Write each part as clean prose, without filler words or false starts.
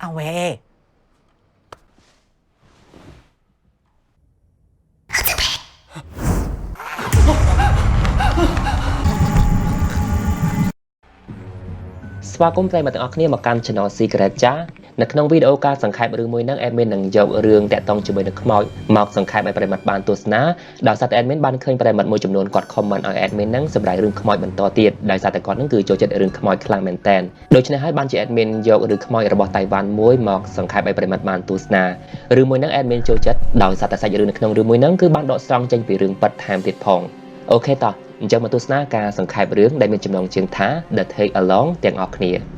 เอาเว ស្វាគមន៍ប្រិយមិត្តទាំងអស់គ្នាមកកាន់ Channel Secret ចានៅក្នុងវីដេអូការសង្ខេបរឿងមួយហ្នឹង admin នឹងយករឿងតាក់ទងជាមួយនឹងខ្មោចមកសង្ខេបឲ្យប្រិយមិត្តបានទស្សនាដោយសារតែ admin បានឃើញប្រិយមិត្តមួយចំនួនគាត់ comment ឲ្យ admin ហ្នឹងសម្រាប់រឿងខ្មោចបន្តទៀតដោយសារតែគាត់ហ្នឹងគឺចូលចិត្តរឿងខ្មោចខ្លាំងមែនទែនដូច្នេះហើយបានជា admin យករឿងខ្មោចរបស់តៃវ៉ាន់មួយមកសង្ខេបឲ្យប្រិយមិត្តបានទស្សនារឿងមួយហ្នឹង admin ចូលចិត្តដោយសារតែសាច់រឿងនៅក្នុងរឿងមួយហ្នឹងគឺបានដកស្រង់ចេញពីរឿងពិតថែមទៀតផងអូខេតោះអញ្ចឹងមកទស្សនាការសង្ខេបរឿងដែលមានចំណងជើងថា The Take Along ទាំងអស់គ្នា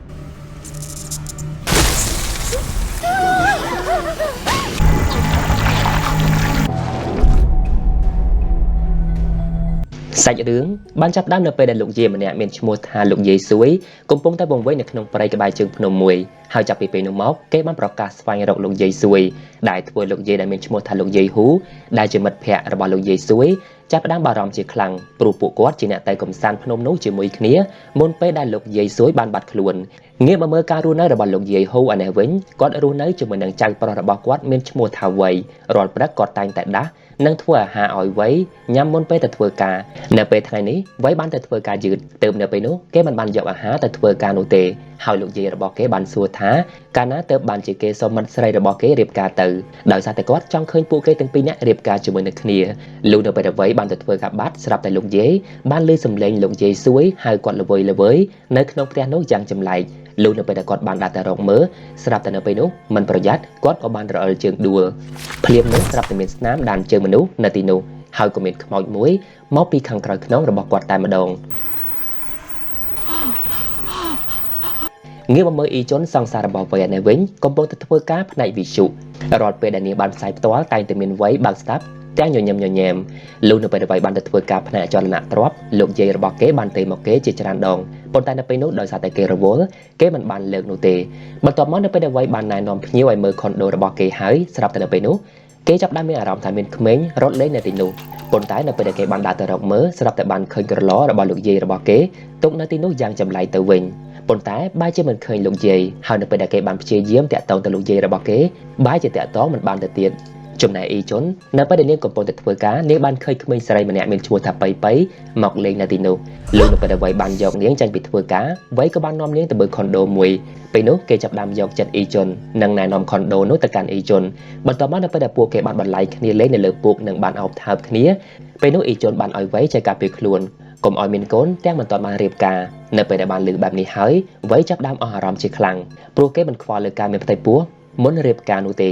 សាច់រឿងបានចាប់ផ្ដើមនៅពេលដែលលោកយាយម្នាក់មានឈ្មោះថាលោកយាយសួយកំពុងតែវង្វេងនៅក្នុងព្រៃក្បែរជើងភ្នំមួយហើយចាប់ពីពេលនោះមកគេបានប្រកាសស្វែងរកលោកយាយសួយដែលធ្វើលោកយាយដែលមានឈ្មោះថាលោកយាយហ៊ូដែលជាមិត្តភ័ក្តិរបស់លោកយាយសួយចាប់ផ្ដើមបារម្ភជាខ្លាំងព្រោះពួកគាត់ជាអ្នកតែកំសាន្តភ្នំនោះជាមួយគ្នាមុនពេលដែលលោកយាយសួយបានបាត់ខ្លួនងាកមកមើលការរស់នៅរបស់លោកយាយហ៊ូឯនេះវិញគាត់រស់នៅជាមួយនឹងចៅប្រុសរបស់គាត់មានឈ្មោះថាវៃរាល់ព្រឹកគាត់តែងតែដាស់និងធ្វើអាហារឲ្យវៃញ៉ាំមុនពេលទៅធ្វើការនៅពេលថ្ងៃនេះវៃបានទៅធ្វើការយឺតទើបនៅពេលនោះគេមិនបានយកអាហារទៅធ្វើការនោះទេហើយលោកយាយរបស់គេបានសួរថាកាលណាទើបបានជាគេសុំមិត្តស្រីរបស់គេរៀបការទៅដោយសារតែគាត់ចង់ឃើញពួកគេទាំងពីរនាក់រៀបការជាមួយនឹងគ្នាលុះនៅពេលដែលវៃបានទៅធ្វើការបាត់ស្រាប់តែលោកយាយបានឮសំឡេងលោកយាយសួយហៅគាត់ល្វើយល្វើយនៅក្នុងផ្ទះនោះយ៉ាងចម្លែកលុះនៅពេលដែលគាត់បានដាក់តែរកមើលស្រាប់តែនៅពេលនោះមិនប្រយ័ត្នគាត់ក៏បានរអិលជើងដួលភ្លាមនោះស្រាប់តែមានស្នាមដានជើងមនុស្សនៅទីនោះហើយក៏មានខ្មោចមួយមកពីខាងក្រោយខ្នងរបស់គាត់តែម្ដងងាកមកមើលអ៊ីជុនសង្សាររបស់វ័យឯនេះវិញកំពុងតែធ្វើការផ្នែកវិទ្យុរាល់ពេលដែលនាងបានផ្សាយផ្ទាល់តែងតែមានវ័យបើកស្ដាប់ទាំងញញឹមញញែមលុះនៅពេលដែលវ័យបានទៅធ្វើការផ្នែកអចលនៈទ្រព្យលោកយាយរបស់គេបានទេមកគេជាច្រើនដងប៉ុន្តែនៅពេលនោះដោយសារតែគេរវល់គេមិនបានលើកនោះទេបន្ទាប់មកនៅពេលដែលវ័យបានណែនាំភ្ញៀវឲ្យមើលខុនដូរបស់គេហើយស្រាប់តែនៅពេលនោះគេចាប់ផ្ដើមមានអារម្មណ៍ថាមានក្មេងរត់លេងនៅទីនោះប៉ុន្តែនៅពេលដែលគេបានដើរទៅរកមើលស្រាប់តែបានឃើញក្រឡរបស់លោកយាយរបស់គេទុកនៅទីនោះយ៉ាងចម្លែកទៅវិញប៉ុន្តែបែរជាមិនឃើញលោកយាយហើយនៅពេលដែលគេបានព្យាយាមតាក់ទងទៅលោកយាយរបស់គេបែរជាតាក់ទងមិនបានទៅទៀតចំណែកអ៊ីជុននៅពេលដែលនាងកំពុងតែធ្វើការនាងបានឃើញក្មេងស្រីម្នាក់មានឈ្មោះថាប៉ៃប៉ៃមកលេងនៅទីនោះលោកនៅពេលដែលវៃបានយកនាងចេញពីធ្វើការវៃក៏បាននាំនាងទៅមើលខុនដូមួយពេលនោះគេចាប់ផ្ដើមយកចិត្តអ៊ីជុននិងណែនាំខុនដូនោះទៅកាន់អ៊ីជុនបន្ទាប់មកនៅពេលដែលពួកគេបានបន្លាយគ្នាលេងនៅលើពូកនិងបានអោបថើបគ្នាពេលនោះអ៊ីជុនបានឲ្យវៃចែកការពីខ្លួនកុំឲ្យមានកូនទាំងមិនទាន់បានរៀបការនៅពេលដែលបានឮបែបនេះហើយវៃចាប់ផ្ដើមអស់អារម្មណ៍ជាខ្លាំងព្រោះគេមិនខ្វល់លើការមានផ្ទៃពោះមុនរៀបការនោះទេ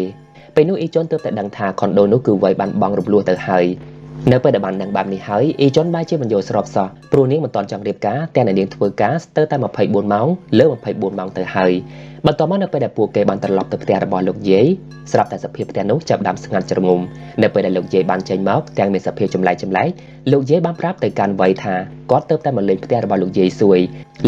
ពេលនោះអ៊ីជុនទើបតែដឹងថាខុនដូនោះគឺវៃបានបង់រំលោះទៅហើយនៅពេលដែលបានដឹងបែបនេះហើយអ៊ីជុនបែរជាមិនយល់ស្របសោះព្រោះនាងមិនទាន់ចង់រៀបការទាំងដែលនាងធ្វើការស្ទើរតែ24ម៉ោងលើ24ម៉ោងទៅហើយបន្ទាប់មកនៅពេលដែលពួកគេបានត្រឡប់ទៅផ្ទះរបស់លោកយាយស្រាប់តែសភាពផ្ទះនោះចាប់ផ្ដើមស្ងាត់ជ្រងំនៅពេលដែលលោកយាយបានចេញមកទាំងមានសភាពចម្លែកចម្លែកលោកយាយបានប្រាប់ទៅកាន់វៃថាគាត់ទើបតែមកលេងផ្ទះរបស់លោកយាយសួយ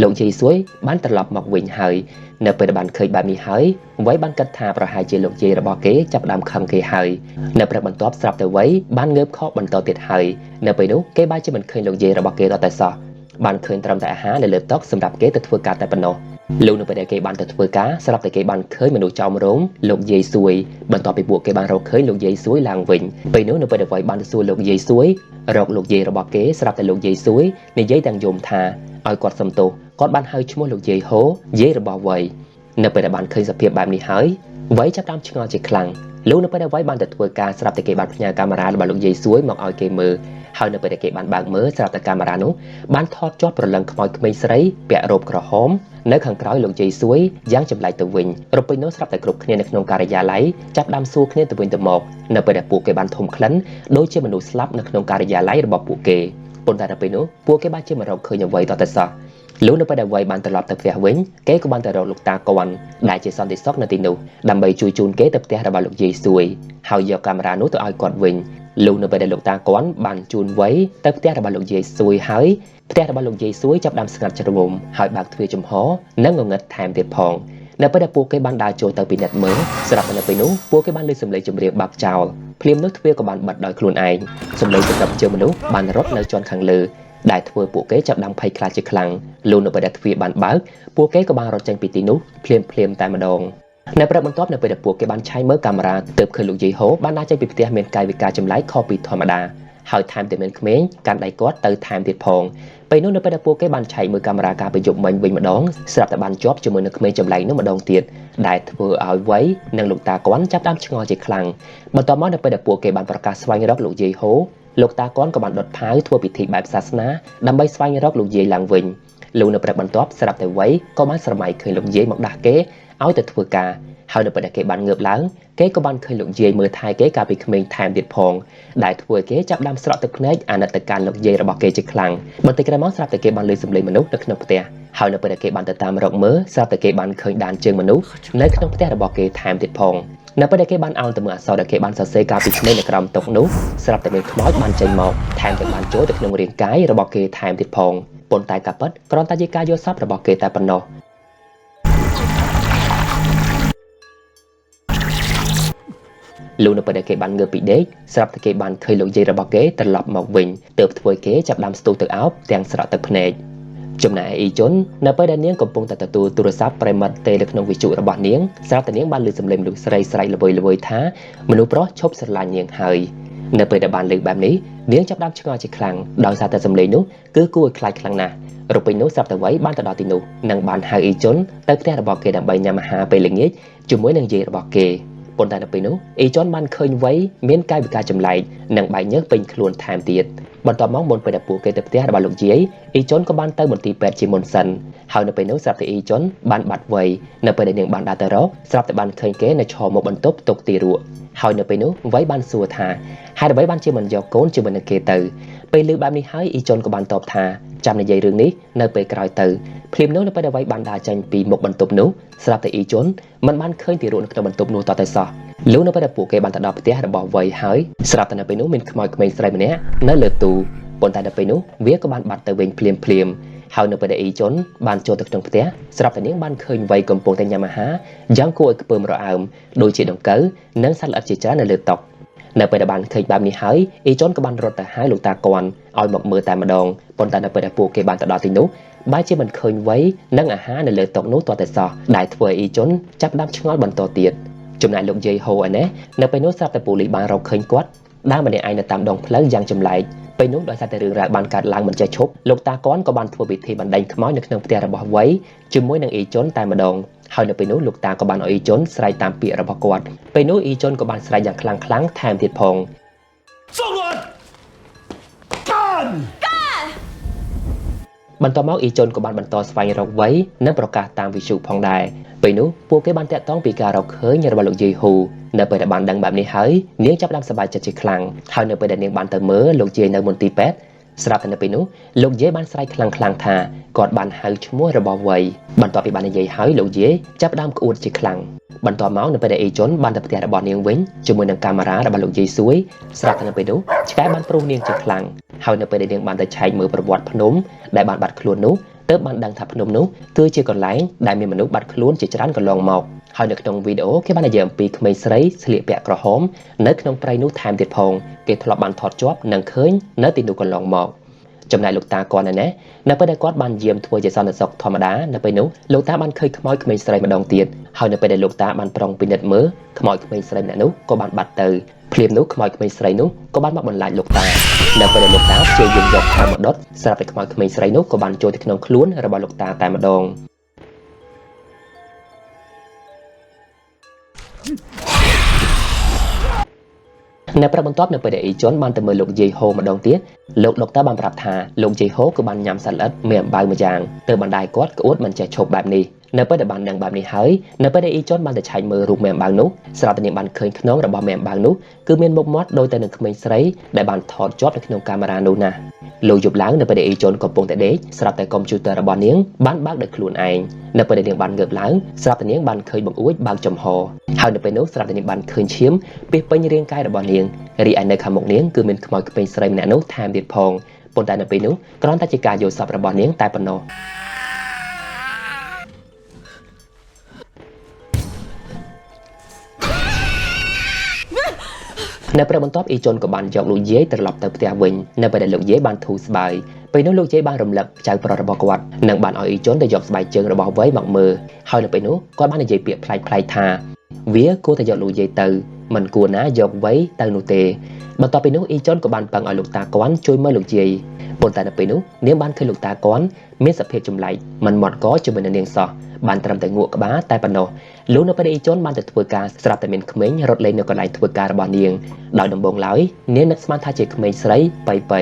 លោកយាយសួយបានត្រឡប់មកវិញហើយនៅពេលដែលបានឃើញបែបនេះហើយវៃបានគិតថាប្រហែលជាលោកយាយរបស់គេចាប់ផ្ដើមខឹងគេហើយនៅព្រឹកបន្ទាប់ស្រាប់តែវៃបានងើបខកបន្តទៀតហើយនៅពេលនោះគេបែរជាមិនឃើញលោកយាយរបស់គេដល់តែសោះបានឃើញត្រឹមតែអាហារនៅលើតុសម្រាប់គេទៅធ្វើការតែប៉ុណ្ណោះលុះនៅពេលដែលគេបានទៅធ្វើការស្រាប់តែគេបានឃើញមនុស្សចោមរោមលោកយាយសួយបន្ទាប់ពីពួកគេបានរកឃើញលោកយាយសួយឡើងវិញពេលនោះនៅពេលដែលវៃបានទៅសួរលោកយាយសួយរកលោកយាយរបស់គេស្រាប់តែលោកយាយសួយនិយាយទាំងយំថាឲ្យគាត់សុំទោសគាត់បានហៅឈ្មោះលោកយាយហូយាយរបស់វៃនៅពេលដែលបានឃើញសភាពបែបនេះហើយវៃចាប់ផ្ដើមឆ្ងល់ជាខ្លាំងលុះនៅពេលដែលវៃបានទៅធ្វើការស្រាប់តែគេបានផ្ញើកាមេរ៉ារបស់លោកយាយសួយមកឲ្យគេមើលហើយនៅពេលដែលគេបានបើកមើលស្រាប់តែកាមេរ៉ានោះបានថតជាប់ព្រលឹងខ្មោចក្មេងស្រីពាក់រ៉ូបក្រហមនៅខាងក្រោយលោកយាយសួយយ៉ាងចម្លែកទៅវិញរពេញនោះស្រាប់តែគ្រប់គ្នានៅក្នុងការិយាល័យចាប់ដើមសួរគ្នាទៅវិញទៅមកនៅពេលដែលពួកគេបានធំក្លិនដូចជាមនុស្សស្លាប់នៅក្នុងការិយាល័យរបស់ពួកគេប៉ុន្តែដល់ពេលនោះពួកគេបានជាមករកឃើញអ្វីតតែសោះលុះនៅពេលដែលវៃបានត្រឡប់ទៅផ្ទះវិញគេក៏បានទៅរកលោកតាកួនដែលជាសន្តិសុខនៅទីនោះដើម្បីជួយជូនគេទៅផ្ទះរបស់លោកយាយសួយហើយយកកាមេរ៉ានោះទៅឲ្យគាត់វិញលុះនៅពេលដែលលោកតាកួនបានជូនវៃទៅផ្ទះរបស់លោកយាយសួយហើយផ្ទះរបស់លោកយាយសួយចាប់ផ្ដើមស្ងាត់ជ្រងំហើយបើកទ្វារចំហនិងងងឹតថែមទៀតផងនៅពេលដែលពួកគេបានដើរចូលទៅពិនិត្យមើលស្រាប់តែនៅពេលនោះពួកគេបានឮសំឡេងចម្រៀងបាក់ចោលភ្លាមនោះទ្វារក៏បានបិទដោយខ្លួនឯងសំឡេងសម្រាប់ជើងមនុស្សបានរត់នៅជាន់ខាងលើដែលធ្វើពួកគេចាប់ដើមភ័យខ្លាចជាខ្លាំងលុះនៅពេលដែលទ្វារបានបើកពួកគេក៏បានរត់ចេញពីទីនោះភ្លាមភ្លាមតែម្ដង នៅព្រឹកបន្ទាប់នៅពេលដែលពួកគេបានឆែកមើលកាមេរ៉ាទើបឃើញលោកយាយហូបានដើរចេញពីផ្ទះមានកាយវិការចម្លែកខុសពីធម្មតាហើយថែមទាំងមានក្មេងកាន់ដៃគាត់ទៅថែមទៀតផងពេលនោះនៅពេលដែលពួកគេបានឆែកមើលកាមេរ៉ាកាលពីយប់មិញវិញម្ដងស្រាប់តែបានជាប់ជាមួយនឹងក្មេងចម្លែកនោះម្ដងទៀតដែលធ្វើឲ្យវ័យនិងលោកតាគាត់ចាប់ដើមឆ្ងល់ជាខ្លាំងបន្ទាប់មកនៅពេលដែលពួកគេបានប្រកាសស្វែងរកលោកយាយហូលោកតាគាត់ក៏បានដុតផាវធ្វើពិធីបែបសាសនាដើម្បីស្វែងរកលោកយាយឡើងវិញលុះនៅព្រឹកបន្ទាប់ស្រាប់តែវ័យក៏បានស្រមៃឃើញលោកយាយមកដាស់គេឲ្យទៅធ្វើការហើយនៅពេលដែលគេបានងើបឡើងគេក៏បានឃើញលោកយាយមើលថែគេកាលពីក្មេងថែមទៀតផងដែលធ្វើឲ្យគេចាប់ដើមស្រក់ទឹកភ្នែកអាណិតទៅកាន់លោកយាយរបស់គេជាខ្លាំងបន្តិចក្រោយមកស្រាប់តែគេបានឮសំឡេងមនុស្សនៅក្នុងផ្ទះហើយនៅពេលដែលគេបានទៅតាមរកមើលស្រាប់តែគេបានឃើញដានជើងមនុស្សនៅក្នុងផ្ទះរបស់គេថែមទៀតផងនៅពេលដែលគេបានអោនទៅមើលអក្សរដែលគេបានសរសេរកាលពីក្មេងនៅក្រោមតុនោះស្រាប់តែមានខ្មោចបានចេញមកថែមទាំងបានចូលទៅក្នុងរាងកាយរបស់គេថែមទៀតផងប៉ុន្តែការពិតគ្រាន់តែជាការយល់សប្តិរបស់គេតែប៉ុណ្ណោះលុះនៅពេលដែលគេបានងើបពីដេកស្រាប់តែគេបានឃើញលោកយាយរបស់គេត្រឡប់មកវិញទើបធ្វើគេចាប់ដើមស្ទុះទៅអោបទាំងស្រក់ទឹកភ្នែកចំណែកឯអ៊ីជុននៅពេលដែលនាងកំពុងតែទទួលទូរស័ព្ទប្រិមិត្តទេនៅក្នុងវិទ្យុរបស់នាងស្រាប់តែនាងបានឮសំឡេងមនុស្សស្រីស្រែកល្វើយៗថាមនុស្សប្រុសឈប់ស្រឡាញ់នាងហើយនៅពេលដែលបានឮបែបនេះនាងចាប់ដើមឆ្ងល់ជាខ្លាំងដោយសារតែសំឡេងនោះគឺគួរឲ្យខ្លាចខ្លាំងណាស់រពេញនោះស្រាប់តែវ័យបានទៅដល់ទីនោះនិងបានហៅអ៊ីជុនទៅផ្ទះរបស់គេដើម្បីញ៉ាំអាហារពេលល្ងាចជាមួយនឹងយាយរបស់គេប៉ុន្តែនៅពេលនោះអ៊ីជុនបានឃើញវ័យមានកាយវិការចម្លែកនិងបែកញើសពេញខ្លួនថែមទៀតបន្ទាប់មកមុនពេលដែលពួកគេទៅផ្ទះរបស់លោកយាយអ៊ីជុនក៏បានទៅមន្ទីរពេទ្យជាមុនសិនហើយនៅពេលនោះស្រាប់តែអ៊ីជុនបានបាត់វ័យនៅពេលដែលនាងបានដើរទៅរកស្រាប់តែបានឃើញគេនៅឈរមុខបន្ទប់ទុកទារកហើយនៅពេលនោះវ័យបានសួរថាហេតុអ្វីបានជាមិនយកកូនជាមួយនឹងគេទៅពេលឮបែបនេះហើយអ៊ីជុនក៏បានតបថាចាំនិយាយរឿងនេះនៅពេលក្រោយទៅភ្លាមនោះនៅពេលដែលវ័យបានដើរចេញពីមុខបន្ទប់នោះស្រាប់តែអ៊ីជុនមិនបានឃើញទារកនៅក្នុងបន្ទប់នោះតតែសោះលុះនៅពេលដែលពួកគេបានទៅដល់ផ្ទះរបស់វ័យហើយស្រាប់តែនៅពេលនោះមានខ្មោចក្មេងស្រីម្នាក់នៅលើទូប៉ុន្តែនៅពេលនោះវាក៏បានបាត់ទៅវិញភ្លាមភ្លាមហើយនៅពេលដែលអ៊ីជុនបានចូលទៅក្នុងផ្ទះស្រាប់តែនាងបានឃើញវ័យកំពុងតែញ៉ាំអាហារយ៉ាងគួរឲ្យខ្ពើមរអើមដូចជាដង្កូវនិងសត្វល្អិតជាច្រើននៅលើតុនៅពេលដែលបានឃើញបែបនេះហើយអ៊ីជុនក៏បានរត់ទៅហៅលោកតាគាត់ឲ្យមកមើលតែម្ដងប៉ុន្តែនៅពេលដែលពួកគេបានទៅដល់ទីនោះបែរជាមិនឃើញវ័យនិងអាហារនៅលើតុនោះទាល់តែសោះដែលធ្វើឲ្យអ៊ីជុនចាប់ដើមឆ្ងល់បន្តទៀតចំណែកលោកយាយហូឯនេះនៅពេលនោះស្រាប់តែប៉ូលីសបានរកឃើញគាត់ដើរម្នាក់ឯងនៅតាមដងផ្លូវយ៉ាងចម្លែកពេលនោះដោយសារតែរឿងរ៉ាវបានកើតឡើងមិនចេះឈប់លោកតាគាត់ក៏បានធ្វើពិធីបណ្ដេញខ្មោចនៅក្នុងផ្ទះរបស់វ័យជាមួយនឹងអ៊ីជុនតែម្ដងហើយនៅពេលនោះលោកតាក៏បានឲ្យអ៊ីជុនស្រែកតាមពាក្យរបស់គាត់ពេលនោះអ៊ីជុនក៏បានស្រែកយ៉ាងខ្លាំងៗថែមទៀតផងបន្ទាប់មកអ៊ីជុនក៏បានបន្តស្វែងរកវ័យនិងប្រកាសតាមវិទ្យុផងដែរពេលនោះពួកគេបានតាក់ទងពីការរកឃើញរបស់លោកយាយហ៊ូនៅពេលដែលបានដឹងបែបនេះហើយនាងចាប់ផ្ដើមសប្បាយចិត្តជាខ្លាំងហើយនៅពេលដែលនាងបានទៅមើលលោកយាយនៅមន្ទីរពេទ្យស្រាប់តែនៅពេលនោះលោកយាយបានស្រែកខ្លាំងៗថាគាត់បានហៅឈ្មោះរបស់វ័យបន្ទាប់ពីបាននិយាយហើយលោកយាយចាប់ផ្ដើមក្អួតជាខ្លាំងបន្ទាប់មកនៅពេលដែលអ៊ីជុនបានទៅផ្ទះរបស់នាងវិញជាមួយនឹងកាមេរ៉ារបស់លោកយាយសួយស្រាប់តែនៅពេលនោះឆ្កែបានព្រុសនាងជាខ្លាំងហើយនៅពេលដែលនាងបានទៅឆែកមើលប្រវត្តិភ្នំដែលបានបាត់ខ្លួននោះទើបបានដឹងថាភ្នំនោះគឺជាកន្លែងដែលមានមនុស្សបាត់ខ្លួនជាច្រើនកន្លងមកហើយនៅក្នុងវីដេអូគេបាននិយាយអំពីក្មេងស្រីស្លៀកពាក់ក្រហមនៅក្នុងព្រៃនោះថែមទៀតផងគេធ្លាប់បានថតជាប់និងឃើញនៅទីនោះកន្លងមកចំណែកលោកតាគាត់នៅនៅពេលដែលគាត់បានយាមធ្វើជាសន្តិសុខធម្មតានៅពេលនោះលោកតាបានឃើញខ្មោចក្មេងស្រីម្ដងទៀតហើយនៅពេលដែលលោកតាបានប្រុងពិនិត្យមើលខ្មោចក្មេងស្រីម្នាក់នោះក៏បានបាត់ទៅភ្លាមនោះខ្មោចក្មេងស្រីនោះក៏បានមកបន្លាចលោកតានៅពេលដែលលោកតាព្យាយាមយកខោមកដុតស្រាប់តែខ្មោចក្មេងស្រីនោះក៏បានចូលទៅក្នុងខ្លួនរបស់លោកតាតែម្ដងនៅព្រឹកបន្ទាប់នៅពេលដែលអ៊ីជុនបានទៅមើលលោកយាយហូម្ដងទៀតលោកដុកទ័របានប្រាប់ថាលោកយាយហូគឺបានញ៉ាំសត្វល្អិតមានអំបៅមួយយ៉ាងទើបបណ្ដាយគាត់ក្អួតមិនចេះឈប់បែបនេះនៅពេលដែលបានដឹងបែបនេះហើយនៅពេលដែលអ៊ីជុនបានទៅឆែកមើលរូបមេអំបៅនោះស្រាប់តែនាងបានឃើញខ្នងរបស់មេអំបៅនោះគឺមានមុខមាត់ដូចទៅនឹងក្មេងស្រីដែលបានថតជាប់នៅក្នុងកាមេរ៉ានោះណាលោកយប់ឡើងនៅពេលដែលអ៊ីជុនកំពុងតែដេកស្រាប់តែកុំព្យូទ័ររបស់នាងបានបើកដោយខ្លួនឯងនៅពេលដែលនាងបានងើបឡើងស្រាប់តែនាងបានឃើញបង្អួចបើកចំហហើយនៅពេលនោះស្រាប់តែនាងបានឃើញឈាមពាសពេញរាងកាយរបស់នាងរីឯនៅខាងមុខនាងគឺមានខ្មោចក្មេងស្រីម្នាក់នោះថែមទៀតផងប៉ុន្តែនៅពេលនោះគ្រាន់តែជាការយល់សប្តិរបស់នាងតែប៉ុណ្ណោះនៅព្រឹកបន្ទាប់អ៊ីជុនក៏បានយកលោកយាយត្រឡប់ទៅផ្ទះវិញនៅពេលដែលលោកយាយបានធូរស្បើយពេល ពេលនោះលោកយាយបានរំលឹកចៅប្រុសរបស់គាត់និងបានឲ្យអ៊ីជុនទៅយកស្បែកជើងរបស់វៃមកមើលហើយនៅពេលនោះគាត់បាននិយាយពាក្យប្លែកៗថាវាគួរតែយកលោកយាយទៅមិនគួរណាយកវៃទៅនោះទេបន្ទាប់ពីនោះអ៊ីជុនក៏បានពឹងឲ្យលោកតាគន់ជួយមើលលោកយាយប៉ុន្តែនៅពេលនោះនាងបានឃើញលោកតាគន់មានសភាពចម្លែកមិនមាត់កជាមួយនឹងនាងសោះបានត្រឹមតែងក់ក្បាលតែប៉ុណ្ណោះលុះនៅពេលអ៊ីជុនបានទៅធ្វើការស្រាប់តែមានក្មេងរត់លេងនៅកន្លែងធ្វើការរបស់នាងដោយដំបូងឡើយនាងនឹកស្មានថាជាក្មេងស្រីប៉ៃប៉ៃ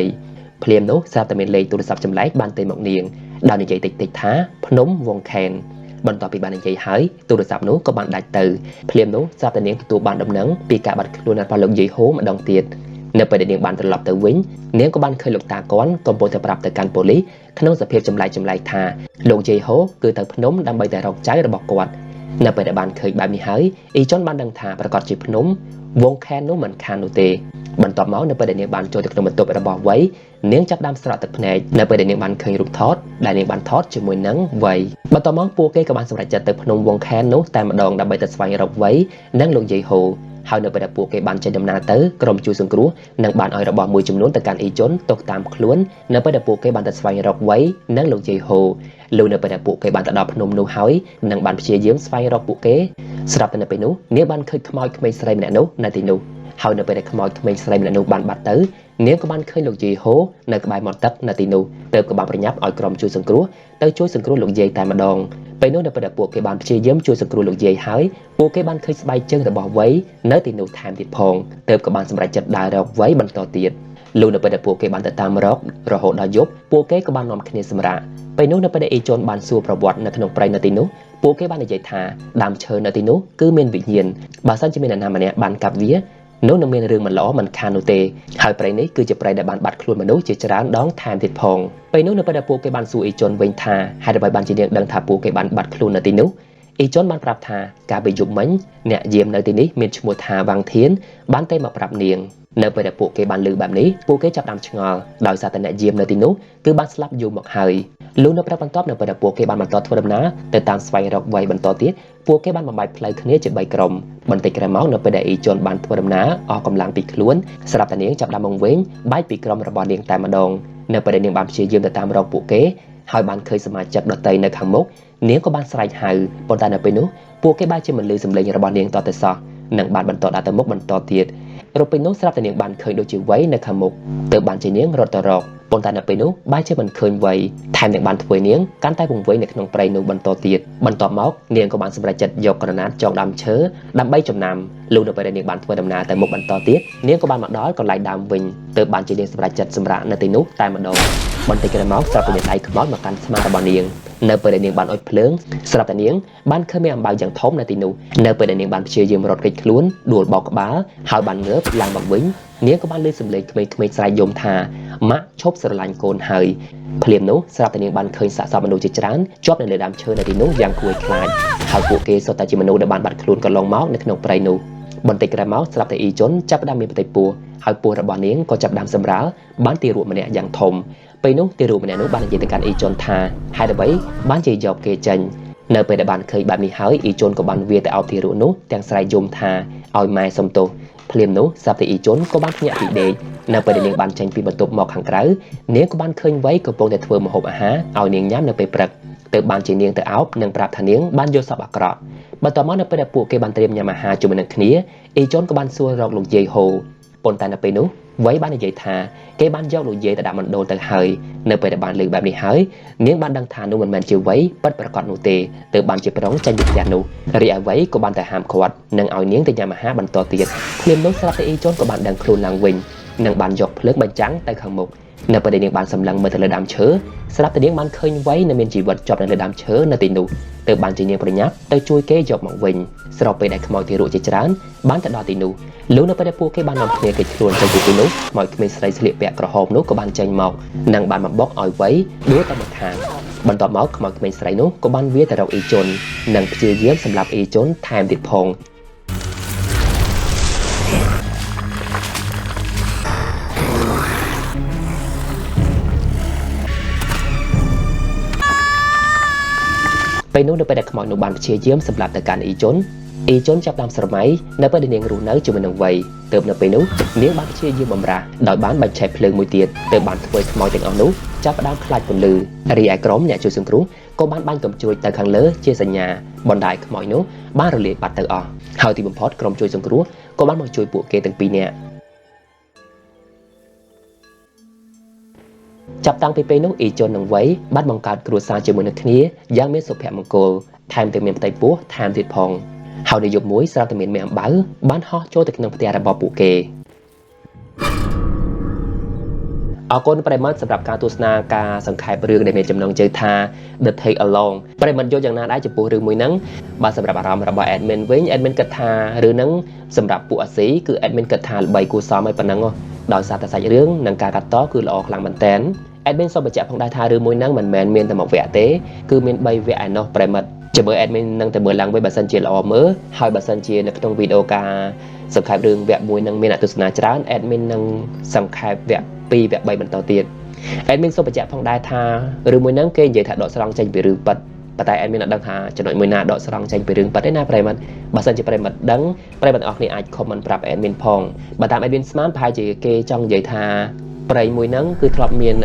ភ្លាមនោះស្រាប់តែមានលេខទូរស័ព្ទចម្លែកបានទេមកនាងដោយនិយាយតិចៗថាភ្នំវងខែនបន្ទាប់ពីបាននិយាយហើយទូរស័ព្ទនោះក៏បានដាច់ទៅភ្លាមនោះស្រាប់តែនាងទទួលបានដំណឹងពីការបាត់ខ្លួនរបស់លោកយាយហូម្ដងទៀតនៅពេលដែលនាងបានត្រឡប់ទៅវិញនាងក៏បានឃើញលោកតាគន់កំពុងតែប្រាប់ទៅកាន់ប៉ូលីសក្នុងសភាពចម្លែកៗថាលោកយាយហូគឺទៅភ្នំដើម្បីតែរកចៅរបស់គាត់នៅពេលដែលបានឃើញបែបនេះហើយអ៊ីជុនបានដឹងថាប្រកាសជាភ្នំវងខែននោះមិនខាននោះទេបន្ទាប់មកនៅពេលដែលនាងបានចូលទៅក្នុងបន្ទប់របស់វៃនាងចាប់ផ្ដើមស្រក់ទឹកភ្នែកនៅពេលដែលនាងបានឃើញរូបថតដែលនាងបានថតជាមួយនឹងវៃបន្ទាប់មកពួកគេក៏បានសម្រេចចិត្តទៅភ្នំវងខែននោះតែម្ដងដើម្បីទៅស្វែងរកវៃនិងលោកយាយហូហើយនៅពេលដែលពួកគេបានចេញដំណើរទៅក្រុមជួយសង្គ្រោះនឹងបានឲ្យរបស់មួយចំនួនទៅកាន់អ៊ីជុនទុកតាមខ្លួននៅពេលដែលពួកគេបានទៅស្វែងរកវៃនិងលោកយាយហូលុះនៅពេលដែលពួកគេបានទៅដល់ភ្នំនោះហើយនឹងបានព្យាយាមស្វែងរកពួកគេស្រាប់តែនៅពេលនោះនាងបានឃើញខ្មោចក្មេងស្រីម្នាក់នោះនៅទីនោះហើយនៅពេលដែលខ្មោចក្មេងស្រីម្នាក់នោះបានបាត់ទៅនាងក៏បានឃើញលោកយាយហូនៅក្បែរមាត់ទឹកនៅទីនោះទើបក៏បានប្រញាប់ឲ្យក្រុមជួយសង្គ្រោះទៅជួយសង្គ្រោះលោកយាយតែម្ដងពេលនោះនៅពេលដែលពួកគេបានព្យាយាមជួយសង្គ្រោះលោកយាយហើយពួកគេបានឃើញស្បែកជើងរបស់វៃនៅទីនោះថែមទៀតផងទើបក៏បានសម្រេចចិត្តដើររកវៃបន្តទៀតលុះនៅពេលដែលពួកគេបានទៅតាមរករហូតដល់យប់ពួកគេក៏បាននាំគ្នាសម្រាកពេលនោះនៅពេលដែលអ៊ីជុនបានសួរប្រវត្តិនៅក្នុងព្រៃនៅទីនោះពួកគេបាននិយាយថាដើមឈើនៅទីនោះគឺមានវិញ្ញាណបើសិនជាមានអ្នកណាម្នាក់បានកាប់វានោះនឹងមានរឿងមិនល្អមិនខាននោះទេហើយព្រៃនេះគឺជាព្រៃដែលបានបាត់ខ្លួនមនុស្សជាច្រើនដងថែមទៀតផងពេលនោះនៅពេលដែលពួកគេបានសួរអ៊ីជុនវិញថាហេតុអ្វីបានជានាងដឹងថាពួកគេបានបាត់ខ្លួននៅទីនោះអ៊ីជុនបានប្រាប់ថាកាលពីយប់មិញអ្នកយាមនៅទីនេះមានឈ្មោះថាវ៉ាងធានបានទេមកប្រាប់នាងនៅពេលដែលពួកគេបានឮបែបនេះពួកគេចាប់ផ្ដើមឆ្ងល់ដោយសារតែអ្នកយាមនៅទីនោះគឺបានស្លាប់យូរមកហើយលុះនៅព្រឹកបន្ទាប់នៅពេលដែលពួកគេបានបន្តធ្វើដំណើរទៅតាមស្វែងរកវៃបន្តទៀតពួកគេបានបំបែកផ្លូវគ្នាជា3ក្រុមបន្តិចក្រោយមកនៅពេលដែលអ៊ីជុនបានធ្វើដំណើរអស់កម្លាំងពីខ្លួនស្រាប់តែនាងចាប់ផ្ដើមវង្វេងបែកពីក្រុមរបស់នាងតែម្ដងនៅពេលដែលនាងបានព្យាយាមទៅតាមរកពួកគេហើយបានឃើញសមាជិកដទៃនៅខាងមុខនាងក៏បានស្រែកហៅប៉ុន្តែនៅពេលនោះពួកគេបែរជាមិនឮសំឡេងរបស់នាងតទៅសោះនិងបានបន្តដើរទៅមុខបន្តទៀតរកពេលនោះស្រាប់តែនាងបានឃើញដូចជាវៃនៅខាងមុខទើបបានជានាងរត់ទៅរកប៉ុន្តែនៅពេលនោះបែរជាមិនឃើញវៃថែមទាំងបានធ្វើនាងកាន់តែវង្វេងនៅក្នុងព្រៃនោះបន្តទៀតបន្ទាប់មកនាងក៏បានសម្រេចចិត្តយកក្រណាត់ចងដើមឈើដើម្បីចំណាំលុះនៅពេលដែលនាងបានធ្វើដំណើរទៅមុខបន្តទៀតនាងក៏បានមកដល់កន្លែងដើមវិញទើបបានជានាងសម្រេចចិត្តសម្រាកនៅទីនោះតែម្ដងបន្តិចក្រោយមកស្រាប់តែមានដៃខ្មោចមកកាន់ស្មារបស់នាងនៅពេលដែលនាងបានអុជភ្លើងស្រាប់តែនាងបានឃើញមានអំបៅយ៉ាងធំនៅទីនោះនៅពេលដែលនាងបានព្យាយាមរត់គេចខ្លួនដួលបោកក្បាលហើយបានងើបឡើងមកវិញនាងក៏បានឮសំឡេងក្មេងៗស្រែកយំថាម៉ាក់ឈប់ស្រឡាញ់កូនហើយភ្លាមនោះស្រាប់តែនាងបានឃើញសាកសពមនុស្សជាច្រើនជាប់នៅលើដើមឈើនៅទីនោះយ៉ាងគួរឲ្យខ្លាចហើយពួកគេសុទ្ធតែជាមនុស្សដែលបានបាត់ខ្លួនកន្លងមកនៅក្នុងព្រៃនោះបន្តិចក្រោយមកស្រាប់តែអ៊ីជុនចាប់ផ្ដើមមានផ្ទៃពោះហើយពោះរបស់នាងក៏ចាប់ផ្ដើមសម្រាលបានទារកម្នាក់យ៉ាងធំពេលនោះទារកម្នាក់នោះបាននិយាយទៅកាន់អ៊ីជុនថាហេតុអ្វីបានជាយកគេចេញនៅពេលដែលបានឃើញបែបនេះហើយអ៊ីជុនក៏បានវាទៅអោបទារកនោះទាំងស្រែកយំថាឲ្យម៉ែសុំទោសភ្លាមនោះស្រាប់តែអ៊ីជុនក៏បានភ្ញាក់ពីដេកនៅពេលដែលនាងបានចេញពីបន្ទប់មកខាងក្រៅនាងក៏បានឃើញវៃកំពុងតែធ្វើម្ហូបអាហារឲ្យនាងញ៉ាំនៅពេលព្រឹកទើបបានជានាងទៅអោបនិងប្រាប់ថានាងបានយល់សប្តិអាក្រក់បន្ទាប់មកនៅពេលដែលពួកគេបានត្រៀមញ៉ាំអាហារជាមួយនឹងគ្នាអ៊ីជុនក៏បានសួររកលោកយាយហូប៉ុន្តែនៅពេលនោះវៃបាននិយាយថាគេបានយកលោកយាយទៅដាក់មណ្ឌលទៅហើយនៅពេលដែលបានលើកបែបនេះហើយនាងបានដឹងថានោះមិនមែនជាវៃពិតប្រាកដនោះទេទើបបានជាប្រុងចេញពីផ្ទះនោះរីឯវៃក៏បានតែហាមឃាត់និងឲ្យនាងទៅញ៉ាំអាហារបន្តទៀតភ្លាមនោះស្រាប់តែអ៊ីជុនក៏បានដឹងខ្លួនឡើងវិញនិងបានយកភ្លើងបញ្ចាំងទៅខាងមុខនៅពេលដែលនាងបានសម្លឹងមើលទៅលើដើមឈើស្រាប់តែនាងបានឃើញវៃនៅមានជីវិតជាប់នៅលើដើមឈើនៅទីនោះទើបបានជានាងប្រញាប់ទៅជួយគេយកមកវិញស្របពេលដែលខ្មោចទារកជាច្រើនបានទៅដល់ទីនោះលុះនៅពេលដែលពួកគេបាននាំគ្នាគេចខ្លួនចេញពីទីនោះខ្មោចក្មេងស្រីស្លៀកពាក់ក្រហមនោះក៏បានចេញមកនិងបានមកបុកឲ្យវៃដួលទៅម្ខាងបន្ទាប់មកខ្មោចក្មេងស្រីនោះក៏បានវាទៅរកអ៊ីជុននិងព្យាយាមសម្លាប់អ៊ីជុនថែមទៀតផងពេលនោះនៅពេលដែលខ្មោចនោះបានព្យាយាមសម្លាប់ទៅកាន់អ៊ីជុនអ៊ីជុនចាប់ដើមស្រមៃនៅពេលដែលនាងរស់នៅជាមួយនឹងវៃទើបនៅពេលនោះនាងបានព្យាយាមបំរាស់ដោយបានបញ្ឆេះភ្លើងមួយទៀតទើបបានធ្វើខ្មោចទាំងអស់នោះ ចាប់ផ្ដើមខ្លាចពន្លឺរីឯក្រុមអ្នកជួយសង្គ្រោះក៏បានបាញ់កំជ្រួចទៅខាងលើជាសញ្ញាបណ្ដាយខ្មោចនោះបានរលាយបាត់ទៅអស់ហើយទីបំផុតក្រុមជួយសង្គ្រោះក៏បានមកជួយពួកគេទាំងពីរនាក់ចាប់តាំងពីពេលនោះអ៊ីជុននិងវៃបានបង្កើតគ្រួសារជាមួយនឹងគ្នាយ៉ាងមានសុភមង្គលថែមទាំងមានផ្ទៃពោះថែមទៀតផងហើយនៅយប់មួយស្រាប់តែមានមេអំបៅបានហោះចូលទៅក្នុងផ្ទះរបស់ពួកគេអរគុណប្រិមត្តសម្រាប់ការទស្សនាការសង្ខេបរឿងដែលមានចំណងជើងថា The Take Along ប្រិមត្តយល់យ៉ាងណាដែរចំពោះរឿងមួយហ្នឹងបាទសម្រាប់អារម្មណ៍របស់ admin វិញ admin គិតថារឿងហ្នឹងសម្រាប់ពួកអាស៊ីគឺ admin គិតថាល្បីគួរសមហើយប៉ុណ្ណឹងដោយសារតែសាច់រឿងនិងការកាត់តគឺល្អខ្លាំងមែនទែន admin សូមបញ្ជាក់ផងដែរថារឿងមួយហ្នឹងមិនមែនមានតែមួយវគ្គទេគឺមាន3វគ្គឯណោះប្រិមត្តជាមួយ admin នឹងតែមើលឡើងវិញបើសិនជាល្អមើលហើយបើសិនជានៅក្នុងវីដេអូការសង្ខេបរឿងវគ្គមួយនឹងមានអ្នកទស្សនាច្រើន admin នឹងសង្ខេបវគ្គ2វគ្គ3បន្តទៀត admin សូមបញ្ជាក់ផងដែរថារឿងមួយហ្នឹងគេនិយាយថាដកស្រង់ចេញពីរឿងពិតប៉ុន្តែ admin អត់ដឹងថាចំណុចមួយណាដកស្រង់ចេញពីរឿងពិតទេណាប្រិមត្តបើសិនជាប្រិមត្តដឹងប្រិមត្តអស់គ្នាអាច comment ប្រាប់ admin ផងបើតាម admin ស្មានប្រហែលជាគេចង់និយាយថាព្រៃមួយហ្នឹងគឺធ្លាប់មាន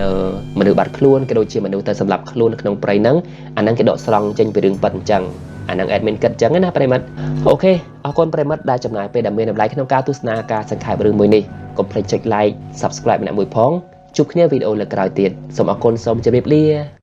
មនុស្សបាត់ខ្លួនក៏ដូចជាមនុស្សទៅសម្លាប់ខ្លួនក្នុងព្រៃហ្នឹងអាហ្នឹងគេដកស្រង់ចេញពីរឿងពិតអញ្ចឹងអាហ្នឹង admin គិតអញ្ចឹងណាប្រិមត្ត OK អរគុណប្រិមត្តដែលចំណាយពេលដ៏មានតម្លៃក្នុងការទស្សនាការសង្ខេបរឿងមួយនេះកុំភ្លេចចុច like subscribe ម្នាក់មួយផងជួបគ្នាវីដេអូលើកក្រោយទៀតសូមអរគុណសូមជម្រាបលា។